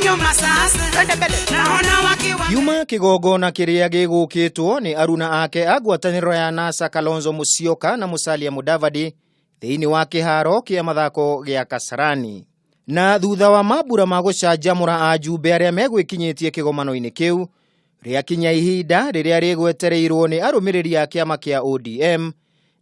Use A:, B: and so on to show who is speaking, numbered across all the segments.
A: Vyuma sasa naona wakiwa
B: Kiuma kĩgongona kĩrĩa gĩgũkĩtwo nĩ aruna ake a ngwatanĩro ya NASA Kalonzo Musyoka na Musalia Mudavadi thĩinĩ wa kĩharo kĩa mathako gĩa Kasarani. Na thutha wa mambura ma gũcanjamũra ajumbe arĩa megwĩkinyĩtie kĩgomano-inĩ kĩu, rĩakinya ihinda rĩrĩa rĩgwetereirwo nĩ arũmĩrĩri a kĩama kĩa ODM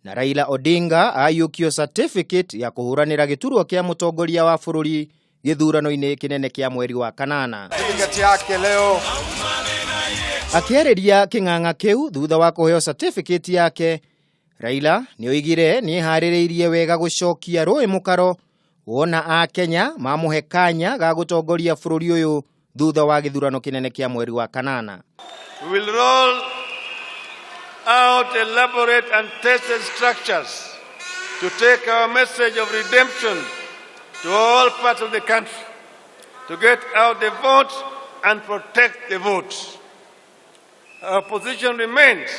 B: na Raila Odinga aiyũkio certificate ya kũhũranĩra gĩturwa kĩa mũtongoria wa bũrũri gĩthurano-inĩ kĩnene kĩa mweri wa kanana.
C: Tiketi yake leo.
B: Akĩarĩria kĩng'ang'a kĩu thutha wa kũheo certificate yake, Raila nĩoigire nĩeharĩrĩirie wega gũcokia rũĩ mũkaro wona a Kenya mamũhe kanya ga gũtongoria bũrũri ũyũ thutha wa gĩthurano kĩnene kĩa mweri wa kanana.
C: We will roll out elaborate and tested structures to take our message of redemption to all parts of the country, to get out the vote and protect the vote. Our position remains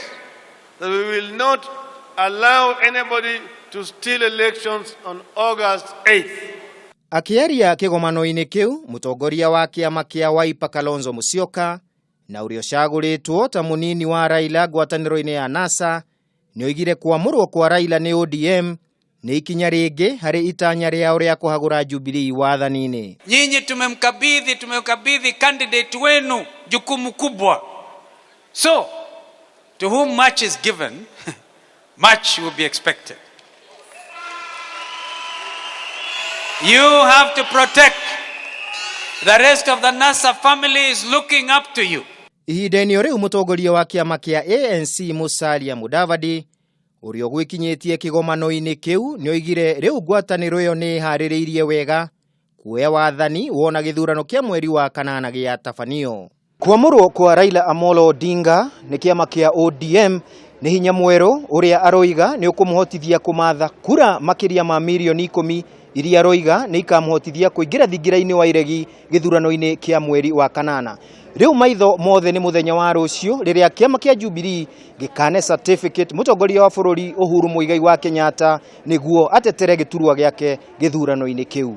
C: that we will not allow anybody to steal elections on August 8th.
B: Akĩaria kĩgomano-inĩ kĩu, mũtongoria wa kĩama kĩa Wiper Kalonzo Musyoka na ũrĩa ũcagũrĩtwo ta mũnini wa Raila ngwatanĩro-inĩ ya NASA nĩoigire kwamũrwo kwa Raila nĩ ODM nĩ ikinya rĩngĩ harĩ itanya rĩao rĩa kũhagũra Jubilee wathani-inĩ.
D: Nyinyi tumemkabidhi candidate wenu jukumu kubwa. So, to whom much is given, much will be expected. You have to protect. The rest of the NASA family is looking up to you.
B: Ihinda-inĩ o rĩu mũtongoria wa kĩama kĩa ANC Musalia Mudavadi ũrĩa ũgwĩkinyĩtie kĩgomano-inĩ kĩu nĩoigire rĩu ngwatanĩro ĩyo nĩ ĩharĩrĩirie wega kuoya wathani wona gĩthurano kĩa mweri wa kanana gĩatabanio. Kwamũrwo kwa Raila Amolo Odinga nĩ kĩama kĩa ODM nĩ hinya mwerũ ũrĩa aroiga nĩ ũkũmũhotithia kũmatha kura makĩria ma mirioni 10 iria aroiga nĩ ikamũhotithia kũingĩra thingira-inĩ wa iregi gĩthurano-inĩ kĩa mweri wa kanana. Rĩu maitho mothe nĩ mũthenya wa rũciũ rĩrĩa kĩama kĩa Jubilee gĩkane certificate mũtongoria wa bũrũri Uhuru Muigai wa Kenyatta nĩguo atetere gĩturwa gĩake gĩthurano-inĩ kĩu.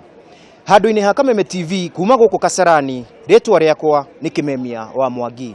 B: Handũ-inĩ ha Kameme TV kuma gũkũ Kasarani, rĩtwa rĩakwa nĩ Kimemia wa Mwangi.